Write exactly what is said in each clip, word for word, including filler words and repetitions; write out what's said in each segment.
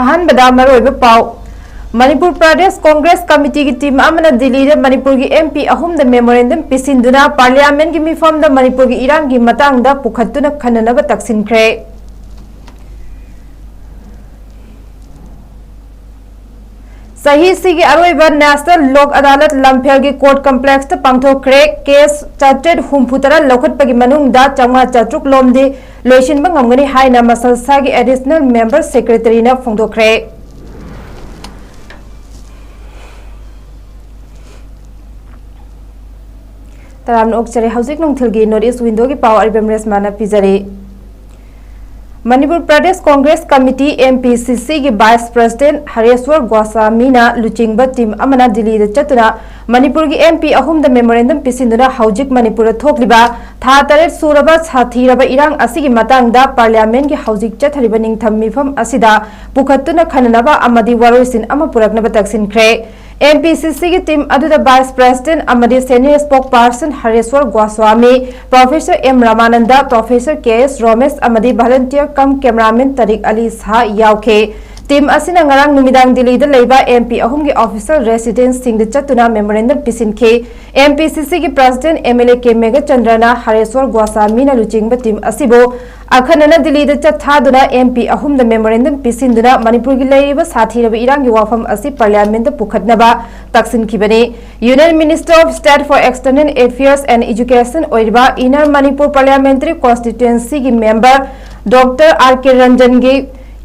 ꯑꯍꯥꯟꯕꯗ ꯃꯔꯨꯑꯣꯏꯕ ꯄꯥꯎ꯫ ꯃꯅꯤꯄꯨꯔ ꯄ꯭ꯔꯗꯦꯁ ꯀꯣꯡꯒ꯭ꯔꯦꯁ ꯀꯃꯤꯇꯤꯒꯤ ꯇꯤꯝ ꯑꯃꯅ ꯗꯤꯜꯂꯤꯗ ꯃꯅꯤꯄꯨꯔꯒꯤ ꯑꯦꯝ ꯄꯤ ꯑꯍꯨꯝꯗ ꯃꯦꯃꯣꯔꯦꯟꯗꯝ ꯄꯤꯁꯤꯟꯗꯨꯅ ꯄꯥꯔꯂꯤꯌꯥꯃꯦꯟꯒꯤ ꯃꯤꯐꯝꯗ ꯃꯅꯤꯄꯨꯔꯒꯤ ꯏꯔꯥꯡꯒꯤ ꯃꯇꯥꯡꯗ ꯄꯨꯈꯠꯇꯨꯅ ꯈꯟꯅꯅꯕ ꯇꯛꯁꯤꯟꯈ꯭ꯔꯦ꯫ ꯆꯍꯤꯁꯤꯒꯤ ꯑꯔꯣꯏꯕ ꯅꯦꯁꯅꯦꯜ ꯂꯣꯛ ꯑꯗꯥꯂꯠ ꯂꯝꯐꯦꯜꯒꯤ ꯀꯣꯔꯠ ꯀꯝꯄ꯭ꯂꯦꯛꯁꯇ ꯄꯥꯡꯊꯣꯛꯈ꯭ꯔꯦ꯫ ꯀꯦꯁ ꯆꯥꯇ꯭ꯔꯦꯠ ꯍꯨꯝꯐꯨ ꯇꯔꯥ ꯂꯧꯈꯠꯄꯒꯤ ꯃꯅꯨꯡꯗ ꯆꯥꯝꯃꯉꯥ ꯆꯥꯇ꯭ꯔꯨꯛ ꯂꯣꯝꯗꯤ ꯂꯣꯏꯁꯤꯟꯕ ꯉꯝꯒꯅꯤ ꯍꯥꯏꯅ ꯃꯁꯜꯁꯥꯒꯤ ꯑꯦꯗꯤꯁꯅꯦꯜ ꯃꯦꯝꯕꯔ ꯁꯦꯀ꯭ꯔꯦꯇꯔꯤꯅ ꯐꯣꯡꯗꯣꯛꯈ꯭ꯔꯦ꯫ ꯇꯔꯥꯝꯅ ꯑꯣꯛꯆꯔꯦ꯫ ꯍꯧꯖꯤꯛ ꯅꯨꯡꯊꯤꯜꯒꯤ ꯅꯣꯔꯠ ꯏꯁ ꯋꯤꯟꯗꯣꯒꯤ ꯄꯥꯎ ꯑꯔꯤꯕꯝ ꯔꯦꯁꯃꯥꯅ ꯄꯤꯖꯔꯤ꯫ Manipur Pradesh Congress committee, M P C ꯁꯤꯒꯤ ꯚꯥꯏꯁ ꯄ꯭ꯔꯁꯤꯗꯦꯟꯠ ꯍꯔꯦꯁ꯭ꯋꯔ ꯒꯣꯁ꯭ꯋꯥꯃꯤꯅ ꯂꯨꯆꯤꯡꯕ ꯇꯤꯝ ꯑꯃꯅ ꯗꯤꯜꯂꯤꯗ ꯆꯠꯇꯨꯅ ꯃꯅꯤꯄꯨꯔꯒꯤ ꯑꯦꯝ ꯄꯤ ꯑꯍꯨꯝꯗ ꯃꯦꯃꯣꯔꯦꯟꯗꯝ ꯄꯤꯁꯤꯟꯗꯨꯅ ꯍꯧꯖꯤꯛ ꯃꯅꯤꯄꯨꯔꯗ ꯊꯣꯛꯂꯤꯕ ꯊꯥ ꯇꯔꯦꯠ ꯁꯨꯔꯕ ꯁꯥꯊꯤꯔꯕ ꯏꯔꯥꯡ ꯑꯁꯤꯒꯤ ꯃꯇꯥꯡꯗ ꯄꯥꯔꯂꯤꯌꯥꯃꯦꯟꯠꯀꯤ ꯍꯧꯖꯤꯛ ꯆꯠꯊꯔꯤꯕ ꯅꯤꯡꯊꯝ ꯃꯤꯐꯝ ꯑꯁꯤꯗ ꯄꯨꯈꯠꯇꯨꯅ ꯈꯟꯅꯅꯕ ꯑꯃꯗꯤ ꯋꯥꯔꯣꯏꯁꯤꯟ ꯑꯃ ꯄꯨꯔꯛꯅꯕ ꯇꯛꯁꯤꯟꯈ꯭ꯔꯦ꯫ ꯑꯦꯝ ꯄꯤ ꯁꯤ ꯁꯤꯒꯤ ꯇꯤꯝ ꯑꯗꯨꯗ ꯚꯥꯏꯁ ꯄ꯭ꯔꯁꯤꯗꯦꯟꯠ ꯑꯃꯗꯤ senior ꯁ꯭ꯄꯣꯛꯄꯔꯁꯟ ꯍꯔꯦꯁ꯭ꯋꯔ Goswami, professor M Ramanand, professor ꯀꯦ ꯑꯦꯁ ꯔꯣꯃꯦꯁ ꯑꯃꯗꯤ ꯚꯣꯂꯨꯟꯇꯤꯌꯔ ꯀꯝ ꯀꯦꯃꯦꯔꯥꯃꯦꯟ ꯇꯥꯔꯤꯛ ꯑꯂꯤ ꯁꯥꯍ ꯌꯥꯎꯈꯤ꯫ ꯇꯤꯝ ꯑꯁꯤꯅ ꯉꯔꯥꯡ ꯅꯨꯃꯤꯗꯥꯡ ꯗꯤꯜꯂꯤꯗ ꯂꯩꯕ ꯑꯦꯝ ꯄꯤ ꯑꯍꯨꯝꯒꯤ ꯑꯣꯐꯤꯁꯤꯌꯦꯜ ꯔꯦꯁꯤꯗꯦꯟꯁꯁꯤꯡꯗ ꯆꯠꯇꯨꯅ ꯃꯦꯃꯣꯔꯦꯟꯗꯝ ꯄꯤꯁꯤꯟꯈꯤ꯫ ꯑꯦꯝ ꯄꯤ ꯁꯤ ꯁꯤꯒꯤ president M L A K ꯃꯦꯘꯆꯟꯗ꯭ꯔꯅ ꯍꯔꯦꯁ꯭ꯋꯔ ꯒꯣꯁ꯭ꯋꯥꯃꯤꯅ ꯂꯨꯆꯤꯡꯕ ꯇꯤꯝ ꯑꯁꯤꯕꯨ ꯑꯈꯟꯅꯅ ꯗꯤꯜꯂꯤꯗ ꯆꯠꯊꯥꯗꯨꯅ ꯑꯦꯝ ꯄꯤ ꯑꯍꯨꯝꯗ ꯃꯦꯃꯣꯔꯦꯟꯗꯝ ꯄꯤꯁꯤꯟꯗꯨꯅ ꯃꯅꯤꯄꯨꯔꯒꯤ ꯂꯩꯔꯤꯕ ꯁꯥꯊꯤꯔꯕ ꯏꯔꯥꯡꯒꯤ ꯋꯥꯐꯝ ꯑꯁꯤ ꯄꯥꯔꯂꯤꯌꯥꯃꯦꯟꯠꯇ ꯄꯨꯈꯠꯅꯕ ꯇꯛꯁꯤꯟꯈꯤꯕꯅꯤ꯫ Union Minister of State for External Affairs and Education ꯑꯣꯏꯔꯤꯕ Inner Manipur Parliamentary Constituencyꯒꯤ ꯃꯦꯝꯕꯔ ꯗꯣꯛꯇꯔ ꯑꯥꯔ ꯀꯦ ꯔꯟꯖꯟꯒꯤ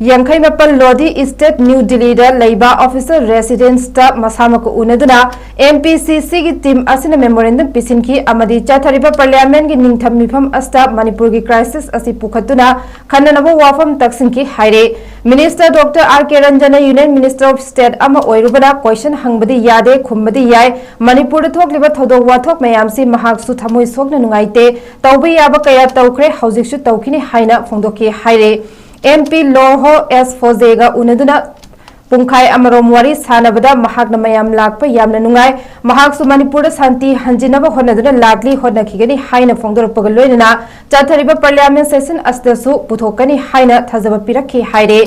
ꯌꯥꯡꯈꯩ ꯃꯥꯄꯜ ꯂꯣꯗꯤ ꯏꯁꯇꯦꯠ ꯅ꯭ꯌꯨ ꯗꯤꯜꯂꯤꯗ ꯂꯩꯕ ꯑꯣꯐꯤꯁꯤꯌꯦꯜ ꯔꯦꯁꯤꯗꯦꯟꯁꯇ ꯃꯁꯥꯃꯛꯀ ꯎꯅꯗꯨꯅ ꯑꯦꯝ ꯄꯤ ꯁꯤ ꯁꯤꯒꯤ ꯇꯤꯝ ꯑꯁꯤꯅ ꯃꯦꯃꯣꯔꯦꯟꯗꯝ ꯄꯤꯁꯤꯟꯈꯤ ꯑꯃꯗꯤ ꯆꯠꯊꯔꯤꯕ ꯄꯥꯔꯂꯤꯌꯥꯃꯦꯟꯠꯀꯤ ꯅꯤꯡꯊꯝ ꯃꯤꯐꯝ ꯑꯁꯤꯗ ꯃꯅꯤꯄꯨꯔꯒꯤ ꯀ꯭ꯔꯥꯏꯁꯤꯁ ꯑꯁꯤ ꯄꯨꯈꯠꯇꯨꯅ ꯈꯟꯅꯅꯕ ꯋꯥꯐꯝ ꯇꯛꯁꯤꯟꯈꯤ ꯍꯥꯏꯔꯦ꯫ ꯃꯤꯅꯤꯁꯇꯔ ꯗꯣꯛꯇꯔ ꯑꯥꯔ ꯀꯦ ꯔꯟꯖꯟꯅ Union Minister of State ꯑꯃ ꯑꯣꯏꯔꯨꯕꯅ ꯀꯣꯏꯁꯟ ꯍꯪꯕꯗꯤ ꯌꯥꯗꯦ, ꯈꯨꯝꯕꯗꯤ ꯌꯥꯏ꯫ ꯃꯅꯤꯄꯨꯔꯗ ꯊꯣꯛꯂꯤꯕ ꯊꯧꯗꯣꯛ ꯋꯥꯊꯣꯛ ꯃꯌꯥꯝꯁꯤ ꯃꯍꯥꯛꯁꯨ ꯊꯃꯣꯏ ꯁꯣꯛꯅ ꯅꯨꯡꯉꯥꯏꯇꯦ꯫ ꯇꯧꯕ ꯌꯥꯕ ꯀꯌꯥ ꯇꯧꯈ꯭ꯔꯦ, ꯍꯧꯖꯤꯛꯁꯨ ꯇꯧꯈꯤꯅꯤ ꯍꯥꯏꯅ ꯐꯣꯡꯗꯣꯛꯈꯤ ꯍꯥꯏꯔꯦ꯫ ꯑꯦꯝ ꯄꯤ ꯂꯣꯔꯍꯣ ꯑꯦꯁ ꯐꯣꯖꯦꯒ ꯎꯅꯗꯨꯅ ꯄꯨꯡꯈꯥꯏ ꯑꯃꯔꯣꯝ ꯋꯥꯔꯤ ꯁꯥꯟꯅꯕꯗ ꯃꯍꯥꯛꯅ ꯃꯌꯥꯝ ꯂꯥꯛꯄ ꯌꯥꯝꯅ ꯅꯨꯡꯉꯥꯏ, ꯃꯍꯥꯛꯁꯨ ꯃꯅꯤꯄꯨꯔꯗ ꯁꯥꯟꯇꯤ ꯍꯟꯖꯤꯟꯅꯕ ꯍꯣꯠꯅꯗꯨꯅ ꯂꯥꯛꯂꯤ, ꯍꯣꯠꯅꯈꯤꯒꯅꯤ ꯍꯥꯏꯅ ꯐꯣꯡꯗꯣꯔꯛꯄꯒ ꯂꯣꯏꯅꯅ ꯆꯠꯊꯔꯤꯕ ꯄꯥꯔꯂꯤꯌꯥꯃꯦꯟ ꯁꯦꯁꯟ ꯑꯁꯤꯗꯁꯨ ꯄꯨꯊꯣꯛꯀꯅꯤ ꯍꯥꯏꯅ ꯊꯥꯖꯕ ꯄꯤꯔꯛꯈꯤ ꯍꯥꯏꯔꯦ꯫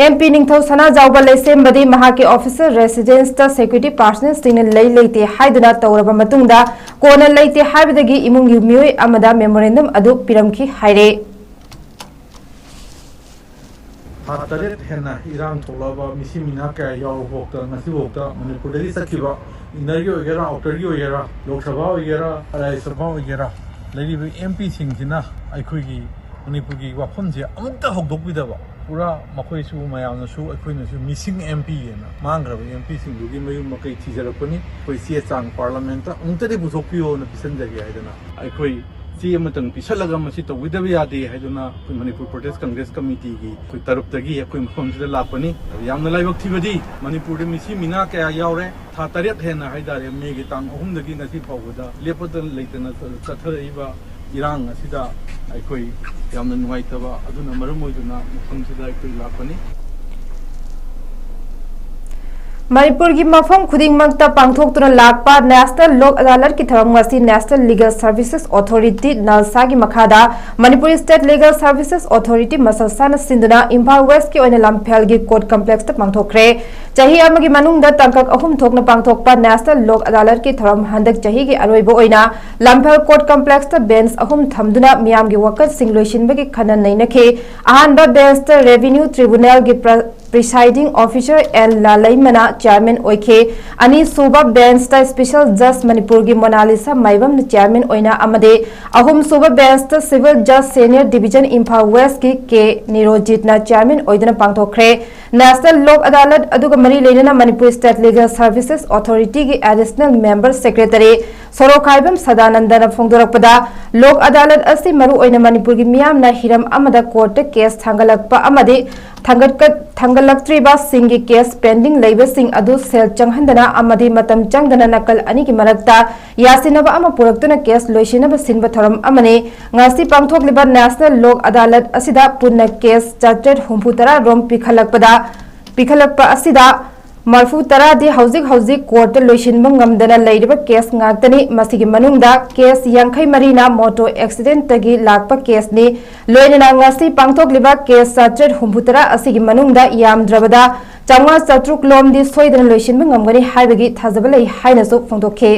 ꯑꯦꯝ ꯄꯤ ꯅꯤꯡꯊꯧ ꯁꯅꯥꯖꯥꯎꯕ ꯂꯩꯁꯦꯝꯕꯗꯤ ꯃꯍꯥꯛꯀꯤ official residenceꯇ security personnelꯁꯤꯡꯅ ꯂꯩ ꯂꯩꯇꯦ ꯍꯥꯏꯗꯨꯅ ꯇꯧꯔꯕ ꯃꯇꯨꯡꯗ ꯀꯣꯟꯅ ꯂꯩꯇꯦ ꯍꯥꯏꯕꯗꯒꯤ ꯏꯃꯨꯡꯒꯤ ꯃꯤꯑꯣꯏ ꯑꯃꯗ memorandum ꯑꯗꯨ ꯄꯤꯔꯝꯈꯤ ꯍꯥꯏꯔꯦ꯫ ꯊꯥ ꯇꯔꯦꯠ ꯍꯦꯟꯅ ꯏꯔꯥꯡ ꯊꯣꯛꯂꯛꯑꯕ ꯃꯤꯁꯤ ꯃꯤꯅꯥ ꯀꯌꯥ ꯌꯥꯎꯔꯕꯐꯥꯎꯗ ꯉꯁꯤꯐꯥꯎꯗ ꯃꯅꯤꯄꯨꯔꯗꯒꯤ ꯆꯠꯈꯤꯕ innerꯒꯤ ꯑꯣꯏꯒꯦꯔꯥ, outerꯒꯤ ꯑꯣꯏꯒꯦꯔꯥ, ꯂꯣꯛ ꯁꯚꯥ ꯑꯣꯏꯒꯦꯔꯥ, ꯔꯥꯖ꯭ꯌ ꯁꯚꯥ ꯑꯣꯏꯒꯦꯔꯥ, ꯂꯩꯔꯤꯕ ꯑꯦꯝ ꯄꯤꯁꯤꯡꯁꯤꯅ ꯑꯩꯈꯣꯏꯒꯤ ꯃꯅꯤꯄꯨꯔꯒꯤ ꯋꯥꯐꯝꯁꯦ ꯑꯃꯨꯛꯇ ꯍꯧꯗꯣꯛꯄꯤꯗꯕ, ꯄꯨꯔꯥ ꯃꯈꯣꯏꯁꯨ ꯃꯌꯥꯝꯅꯁꯨ ꯑꯩꯈꯣꯏꯅꯁꯨ missing M P ꯍꯥꯏꯅ ꯃꯥꯡꯈ꯭ꯔꯕ ꯑꯦꯝ ꯄꯤꯁꯤꯡꯗꯨꯒꯤ ꯃꯌꯨꯝ ꯃꯀꯩ ꯊꯤꯖꯔꯛꯄꯅꯤ꯫ ꯑꯩꯈꯣꯏ ꯆꯦ ꯆꯥꯡ ꯄꯥꯔꯂꯤꯌꯥꯃꯦꯟꯠꯇ ꯑꯃꯨꯛꯇꯗꯤ ꯄꯨꯊꯣꯛꯄꯤꯌꯣꯅ ꯄꯤꯁꯤꯟꯖꯒꯦ ꯍꯥꯏꯗꯅ ꯑꯩꯈꯣꯏ ꯆꯦ ꯑꯃꯇꯪ ꯄꯤꯁꯜꯂꯒ ꯃꯁꯤ ꯇꯧꯕꯤꯗꯕ ꯌꯥꯗꯦ ꯍꯥꯏꯗꯨꯅ ꯑꯩꯈꯣꯏ ꯃꯅꯤꯄꯨꯔ ꯄ꯭ꯔꯣꯇꯦꯁ ꯀꯪꯒ꯭ꯔꯦꯁ ꯀꯃꯤꯇꯤꯒꯤ ꯑꯩꯈꯣꯏ ꯇꯔꯞꯇꯒꯤ ꯑꯩꯈꯣꯏ ꯃꯐꯝꯁꯤꯗ ꯂꯥꯛꯄꯅꯤ꯫ ꯑꯗ ꯌꯥꯝꯅ ꯂꯥꯏꯕꯛ ꯊꯤꯕꯗꯤ ꯃꯅꯤꯄꯨꯔꯗ ꯃꯤꯁꯤ ꯃꯤꯅꯥ ꯀꯌꯥ ꯌꯥꯎꯔꯦ꯫ ꯊꯥ ꯇꯔꯦꯠ ꯍꯦꯟꯅ ꯍꯥꯏꯇꯥꯔꯦ, ꯃꯦꯒꯤ ꯇꯥꯡ ꯑꯍꯨꯝꯗꯒꯤ ꯉꯁꯤ ꯐꯥꯎꯕꯗ ꯂꯦꯞꯄꯗ ꯂꯩꯇꯅ ꯆꯠꯊꯔꯛꯏꯕ ꯏꯔꯥꯡ ꯑꯁꯤꯗ ꯑꯩꯈꯣꯏ ꯌꯥꯝꯅ ꯅꯨꯡꯉꯥꯏꯇꯕ ꯑꯗꯨꯅ ꯃꯔꯝ ꯑꯣꯏꯗꯨꯅ ꯃꯐꯝꯁꯤꯗ ꯑꯩꯈꯣꯏ ꯂꯥꯛꯄꯅꯤ꯫ ꯃꯅꯤꯄꯨꯔꯒꯤ ꯃꯐꯝ ꯈꯨꯗꯤꯡꯃꯛꯇ ꯄꯥꯡꯊꯣꯛꯇꯨꯅ ꯂꯥꯛꯄ National Lok Adalatꯀꯤ ꯊꯧꯔꯝ ꯉꯁꯤ National Legal Services Authority, ꯅꯜꯁꯥꯒꯤ ꯃꯈꯥꯗ Manipur State Legal Services Authority muscle ꯁꯥꯅ ꯁꯤꯟꯗꯨꯅ ꯏꯝꯐꯥꯜ Westꯀꯤ ꯑꯣꯏꯅ ꯂꯝꯐꯦꯜꯒꯤ court complexꯇ ꯄꯥꯡꯊꯣꯛꯈ꯭ꯔꯦ꯫ ꯆꯍꯤ ꯑꯃꯒꯤ ꯃꯅꯨꯡꯗ ꯇꯥꯡꯀꯛ ꯑꯍꯨꯝ ꯊꯣꯛꯅ ꯄꯥꯡꯊꯣꯛꯄ National Lok Adalatꯀꯤ ꯊꯧꯔꯝ ꯍꯟꯗꯛ ꯆꯍꯤꯒꯤ ꯑꯔꯣꯏꯕ ꯑꯣꯏꯅ ꯂꯝꯐꯦꯜ court complexꯇ bench ꯑꯍꯨꯝ ꯊꯝꯗꯨꯅ ꯃꯤꯌꯥꯝꯒꯤ ꯋꯥꯀꯠꯁꯤꯡ ꯂꯣꯏꯁꯤꯟꯕꯒꯤ ꯈꯟꯅ ꯅꯩꯅꯈꯤ꯫ ꯑꯍꯥꯟꯕ benchꯇ Revenue Tribunalꯒꯤ presiding officer ꯑꯦꯜ ꯂꯥꯂꯩꯃꯅ chairman ꯑꯣꯏꯈꯤ꯫ ꯑꯅꯤꯁꯨꯕ benchꯇ special judge ꯃꯅꯤꯄꯨꯔꯒꯤ ꯃꯣꯅꯥꯂꯤꯁꯥ ꯃꯥꯏꯕꯝꯅ chairman ꯑꯣꯏꯅ ꯑꯃꯗꯤ ꯑꯍꯨꯝꯁꯨꯕ benchꯇ civil judge senior division Imphal Westꯀꯤ ꯀꯦ ꯅꯤꯔꯣꯖꯤꯠꯅ chairman ꯑꯣꯏꯗꯨꯅ ꯄꯥꯡꯊꯣꯛꯈ꯭ꯔꯦ꯫ National Lok Adalat ꯑꯗꯨꯒ ꯃꯔꯤ ꯂꯩꯅꯅ Manipur State Legal Services Authorityꯒꯤ additional member secretary ꯁꯣꯔꯣꯈꯥꯏꯕꯝ ꯁꯗꯥꯅꯟꯗꯅ ꯐꯣꯡꯗꯣꯔꯛꯄꯗ, ꯂꯣꯛ ꯑꯗꯥꯂꯠ ꯑꯁꯤ ꯃꯔꯨꯑꯣꯏꯅ ꯃꯅꯤꯄꯨꯔꯒꯤ ꯃꯤꯌꯥꯝꯅ ꯍꯤꯔꯝ ꯑꯃꯗ courtꯇ case ꯊꯥꯡꯒꯠꯂꯛꯄ ꯑꯃꯗꯤ ꯊꯥꯡꯒꯠꯀ-, ꯊꯥꯡꯒꯠꯂꯛꯇ꯭ꯔꯤꯕꯁꯤꯡꯒꯤ case pending ꯂꯩꯕꯁꯤꯡ ꯑꯗꯨ ꯁꯦꯜ ꯆꯪꯍꯟꯗꯅ ꯑꯃꯗꯤ ꯃꯇꯝ ꯆꯪꯗꯅ ꯅꯥꯀꯜ ꯑꯅꯤꯒꯤ ꯃꯔꯛꯇ ꯌꯥꯁꯤꯟꯅꯕ ꯑꯃ ꯄꯨꯔꯛꯇꯨꯅ case ꯂꯣꯏꯁꯤꯟꯅꯕ ꯁꯤꯟꯕ ꯊꯧꯔꯝ ꯑꯃꯅꯤ꯫ ꯉꯁꯤ ꯄꯥꯡꯊꯣꯛꯂꯤꯕ National Lok Adalat ꯑꯁꯤꯗ ꯄꯨꯟꯅ case ꯆꯥꯇ꯭ꯔꯦꯠ ꯍꯨꯝꯐꯨ ꯇꯔꯥ ꯔꯣꯝ ꯄꯤꯈꯠꯂꯛꯄꯗ, ꯄꯤꯈꯠꯂꯛꯄ ꯑꯁꯤꯗ ꯃꯔꯐꯨ ꯇꯔꯥꯗꯤ ꯍꯧꯖꯤꯛ ꯍꯧꯖꯤꯛ ꯀꯣꯔꯠꯇ ꯂꯣꯏꯁꯤꯟꯕ ꯉꯝꯗꯅ ꯂꯩꯔꯤꯕ ꯀꯦꯁ ꯉꯥꯛꯇꯅꯤ꯫ ꯃꯁꯤꯒꯤ ꯃꯅꯨꯡꯗ ꯀꯦꯁ ꯌꯥꯡꯈꯩ ꯃꯔꯤꯅ ꯃꯣꯇꯣꯔ ꯑꯦꯛꯁꯤꯗꯦꯟꯇꯒꯤ ꯂꯥꯛꯄ ꯀꯦꯁꯅꯤ꯫ ꯂꯣꯏꯅꯅ ꯉꯁꯤ ꯄꯥꯡꯊꯣꯛꯂꯤꯕ ꯀꯦꯁ ꯆꯥꯇ꯭ꯔꯦꯠ ꯍꯨꯝꯐꯨ ꯇꯔꯥ ꯑꯁꯤꯒꯤ ꯃꯅꯨꯡꯗ ꯌꯥꯝꯗ꯭ꯔꯕꯗ ꯆꯥꯝꯃꯉꯥ ꯆꯥꯇ꯭ꯔꯨꯛ ꯂꯣꯝꯗꯤ ꯁꯣꯏꯗꯅ ꯂꯣꯏꯁꯤꯟꯕ ꯉꯝꯒꯅꯤ ꯍꯥꯏꯕꯒꯤ ꯊꯥꯖꯕ ꯂꯩ ꯍꯥꯏꯅꯁꯨ ꯐꯣꯡꯗꯣꯛꯈꯤ꯫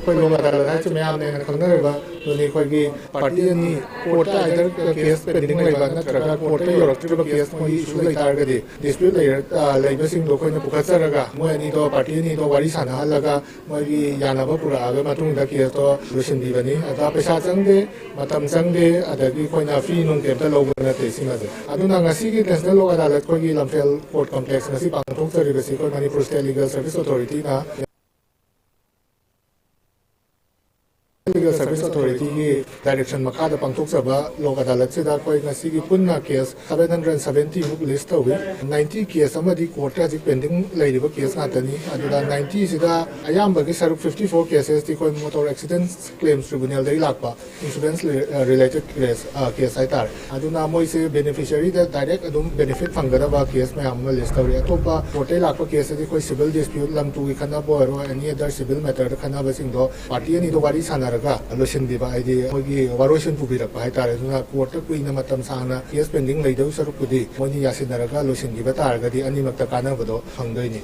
ꯑꯩꯈꯣꯏ ꯂꯣꯛ ꯑꯗꯥꯂꯠ ꯍꯥꯏꯁꯤ ꯃꯌꯥꯝꯅ ꯍꯦꯟꯅ ꯈꯪꯅꯔꯕ ꯑꯗꯨꯅꯤ꯫ ꯑꯩꯈꯣꯏꯒꯤ ꯄꯥꯔꯇꯤ ꯑꯅꯤ ꯀꯣꯔꯠꯇ ꯑꯥꯏꯗꯔ ꯀꯦꯁ ꯄꯦꯟꯗꯤꯡ ꯂꯩꯕ ꯅꯠꯇ꯭ꯔꯒ ꯀꯣꯔꯠꯇ ꯌꯧꯔꯛꯇ꯭ꯔꯤꯕ ꯀꯦꯁ ꯃꯣꯏꯒꯤ ꯏꯁꯨ ꯂꯩꯇꯥꯔꯒꯗꯤ, ꯗꯤꯁꯄ꯭ꯌꯨꯠ ꯂꯩꯔ-, ꯑ, ꯂꯩꯕꯁꯤꯡꯗꯣ ꯑꯩꯈꯣꯏꯅ ꯄꯨꯈꯠꯆꯔꯒ ꯃꯣꯏ ꯑꯅꯤꯗꯣ, ꯄꯥꯔꯇꯤ ꯑꯅꯤꯗꯣ ꯋꯥꯔꯤ ꯁꯥꯟꯅꯍꯜꯂꯒ ꯃꯣꯏꯒꯤ ꯌꯥꯅꯕ ꯄꯨꯔꯛꯑꯒ ꯃꯇꯨꯡꯗ ꯀꯦꯁꯇꯣ ꯂꯣꯏꯁꯤꯟꯕꯤꯕꯅꯤ꯫ ꯑꯗ ꯄꯩꯁꯥ ꯆꯪꯗꯦ, ꯃꯇꯝ ꯆꯪꯗꯦ, ꯑꯗꯒꯤ ꯑꯩꯈꯣꯏꯅ ꯐꯤ ꯅꯨꯡ ꯀꯩꯝꯇ ꯂꯧꯕ ꯅꯠꯇꯦ ꯁꯤꯃꯁꯦ꯫ ꯑꯗꯨꯅ ꯉꯁꯤꯒꯤ ꯅꯦꯁꯅꯦꯜ ꯂꯣꯛ ꯑꯗꯥꯂꯠ ꯑꯩꯈꯣꯏꯒꯤ ꯂꯝꯐꯦꯜ ꯀꯣꯔꯠ ꯀꯣꯝꯄ꯭ꯂꯦꯛꯁ ꯉꯁꯤ ꯄꯥꯡꯊꯣꯛꯆꯔꯤꯕꯁꯤ ꯑꯩꯈꯣꯏ ꯃꯅꯤꯄꯨꯔ ꯁ꯭ꯇꯦꯠ ꯂꯤꯒꯦꯜ ꯁꯔꯚꯤꯁ ꯑꯣꯊꯣꯔꯤꯇꯤꯅ ꯂꯤꯒꯦꯜ ꯁꯔꯚꯤꯁ ꯑꯣꯊꯣꯔꯤꯇꯤꯒꯤ ꯗꯥꯏꯔꯦꯛꯁꯟ ꯃꯈꯥꯗ ꯄꯥꯡꯊꯣꯛꯆꯕ ꯂꯣꯛ ꯑꯗꯥꯂꯠꯁꯤꯗ ꯑꯩꯈꯣꯏ ꯉꯁꯤꯒꯤ ꯄꯨꯟꯅ ꯀꯦꯁ seven hundred seventy ꯃꯨꯛ ꯂꯤꯁ ꯇꯧꯏ꯫ Ninety ꯀꯦꯁ ꯑꯃꯗꯤ ꯀꯣꯔꯠꯇ ꯍꯧꯖꯤꯛ ꯄꯦꯟꯗꯤꯡ ꯂꯩꯔꯤꯕ ꯀꯦꯁ ꯉꯥꯛꯇꯅꯤ꯫ ꯑꯗꯨꯅ ninety ꯁꯤꯗ ꯑꯌꯥꯝꯕꯒꯤ ꯁꯔꯨꯛ fifty four ꯀꯦꯁꯦꯁꯇꯤ ꯑꯩꯈꯣꯏ ꯃꯣꯇꯣꯔ ꯑꯦꯛꯁꯤꯗꯦꯟ ꯀ꯭ꯂꯦꯝꯁ ꯇ꯭ꯔꯤꯕꯨꯅꯦꯜꯗꯒꯤ ꯂꯥꯛꯄ ꯏꯟꯁꯨꯔꯦꯟꯁ ꯔꯤꯂꯦꯇꯦꯗ ꯀꯦꯁ, ꯀꯦꯁ ꯍꯥꯏꯇꯥꯔꯦ꯫ ꯑꯗꯨꯅ ꯃꯣꯏꯁꯦ ꯕꯦꯅꯤꯐꯤꯁꯤꯌꯔꯤꯗ ꯗꯥꯏꯔꯦꯛ ꯑꯗꯨꯝ ꯕꯦꯅꯤꯐꯤꯠ ꯐꯪꯒꯗꯕ ꯀꯦꯁ ꯃꯌꯥꯝ ꯑꯃ ꯂꯤꯁ ꯇꯧꯔꯤ꯫ ꯑꯇꯣꯞꯄ ꯀꯣꯔꯠꯇꯩ ꯂꯥꯛꯄ ꯀꯦꯁꯇꯗꯤ ꯑꯩꯈꯣꯏ ꯁꯤꯚꯤꯜ ꯗꯤꯁꯄ꯭ꯌꯨꯠ, ꯂꯝ ꯇꯨꯒꯤ ꯈꯠꯅꯕ ꯑꯣꯏꯔꯣ, ꯑꯦꯅꯤ ꯑꯗꯔ ꯁꯤꯚꯤꯜ ꯃꯦꯇꯔꯗ ꯈꯠꯅꯕꯁꯤꯡꯗꯣ ꯄꯥꯔꯇꯤ ꯑꯅꯤꯗꯣ ꯋꯥꯔꯤ ꯁꯥꯟꯅꯔꯒ ꯂꯣꯏꯁꯤꯟꯕꯤꯕ, ꯍꯥꯏꯗꯤ ꯃꯣꯏꯒꯤ ꯋꯥꯔꯣꯏꯁꯤꯟ ꯄꯨꯕꯤꯔꯛꯄ ꯍꯥꯏꯇꯥꯔꯦ꯫ ꯑꯗꯨꯅ ꯀꯣꯔꯠꯇ ꯀꯨꯏꯅ ꯃꯇꯝ ꯁꯥꯡꯅ ꯀꯦꯁ ꯄꯦꯟꯗꯤꯡ ꯂꯩꯗꯧ ꯁꯔꯨꯛꯄꯨꯗꯤ ꯃꯣꯏꯅꯤ ꯌꯥꯁꯤꯟꯅꯔꯒ ꯂꯣꯏꯁꯤꯟꯈꯤꯕ ꯇꯥꯔꯒꯗꯤ ꯑꯅꯤꯃꯛꯇ ꯀꯥꯟꯅꯕꯗꯣ ꯐꯪꯗꯣꯏꯅꯤ꯫